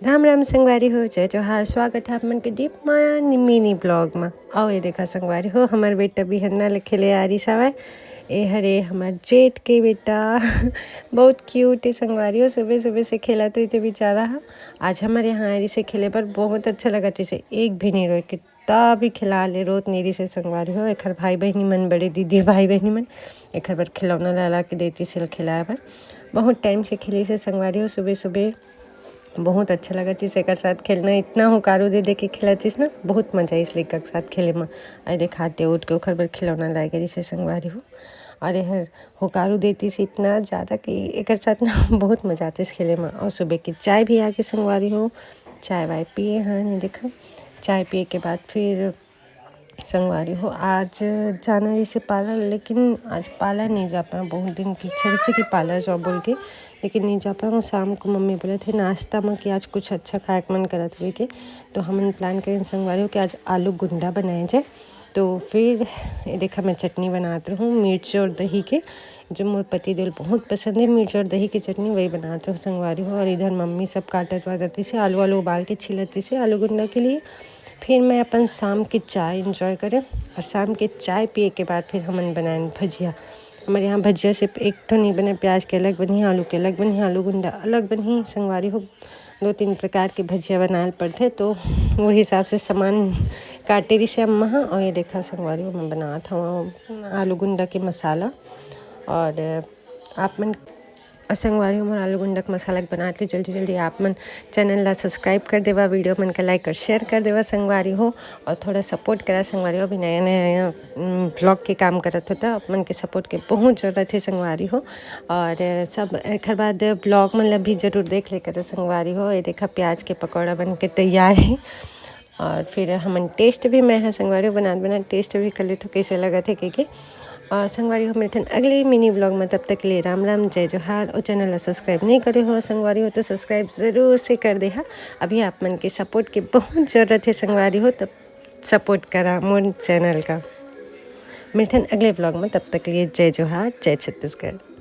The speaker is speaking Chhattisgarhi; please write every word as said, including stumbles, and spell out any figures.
राम राम संगवारी हो, जय जोहार। स्वागत है आप मन के दीप माया नि-, मिनी ब्लॉग में। आओ ये देखा संगवारी हो, हमार बेटा बिहन्ना ले खेले आ रही सवाय। ए हरे हमार जेठ के बेटा बहुत क्यूट है संगवारी हो। सुबह सुबह से खेलत रहिथे बेचारा ह। आज हमारे यहाँ आ रही से खेले पर बहुत अच्छा लगत है। एक भी नहीं रोए के ता भी खिला ले, रोत नहीं रही से संगवारी हो। एखर भाई बहिनी मन, बड़े दीदी भाई बहिनी मन एखर बर खिलौना ला ला के देती से खिलाए बर। बहुत टाइम से खेली से संगवारी हो। सुबह सुबह बहुत अच्छा लगत रहिस एकर साथ खेलना। इतना हुकारू दे दे के खेलत रहिस ना, बहुत मजा आइस लइका के साथ खेले म। अरे देखाते उठ के ओखर बर खिलौना लाए गे रहिस संगवारी हो। और एहर हुकारू देती से इतना ज़्यादा कि एकर साथ ना बहुत मजा आतिस खेले म। और सुबह की चाय भी आगे संगवारी हो, चाय वाय पिए हन। देखा, चाय पिए के बाद फिर संगवारी हो, आज जाना रहिसे पार्लर, लेकिन आज पार्लर नहीं जा पाए। बहुत दिन की इच्छा रहिसे कि पार्लर जाओ बोल के, लेकिन नहीं जा पाए। शाम को मम्मी बोले थे नाश्ता में कि आज कुछ अच्छा खाए के मन करत हुए के, तो हमन प्लान करें संगवारी हो कि आज आलू गुंडा बनाए जाए। तो फिर ये देखा, मैं चटनी बनात रहूँ मिर्च और दही के। जो मोर पति देव ल बहुत पसंद है मिर्च और दही की चटनी, वही बनात रहूँ संगवारी हो। और इधर मम्मी सब काटत वाटत रहिसे, आलू आलू उबाल के छीलत रहिसे आलू गुंडा के लिए। फिर मैं अपन शाम की चाय एंजॉय करें और शाम के चाय पिए के बाद फिर हमन बनाएन भजिया। हमारे यहाँ भजिया सिर्फ एक ठो नहीं बने, प्याज के अलग बनही, आलू के अलग बनही, आलू गुंडा अलग बनही संगवारी हो। दो तीन प्रकार के भजिया बनाए ल पड़थे, तो वो हिसाब से सामान काटे रहिसे अम्मा ह। और ये देखा संगवारी हो, मैं बनात हूँ आलू गुंडा के मसाला। और आप मन, और संगवारी हो, मोर आलू गुंडा के मसाला के बनात ले जल्दी जल्दी आप मन चैनल ला सब्सक्राइब कर देवा, वीडियो मन का लाइक और शेयर कर देवा संगवारी हो। और थोड़ा सपोर्ट करा संगवारी हो, अभी नया नया ब्लॉग के काम करत हो, तो आप मन के सपोर्ट के बहुत ज़रूरत है संगवारी हो। और सब एखर बाद ब्लॉग मन ला भी जरूर देख ले करो संगवारी हो। ये देखा, प्याज के पकौड़ा बन के तैयार है। और फिर हमन टेस्ट भी, मैं ह संगवारी हो बनात बनात टेस्ट भी कर लेथो, कैसे लगत है कह के। और संगवारी हो, मिलथन अगले मिनी ब्लॉग में। तब तक के लिए राम राम, जय जोहार। और चैनल ला सब्सक्राइब नहीं करे हो संगवारी हो, तो सब्सक्राइब जरूर से कर दे हा। अभी आप मन के सपोर्ट के बहुत ज़रूरत है संगवारी हो, तो सपोर्ट करा मोर चैनल का। मिलथन अगले ब्लॉग में, तब तक के लिए जय जोहार, जय छत्तीसगढ़।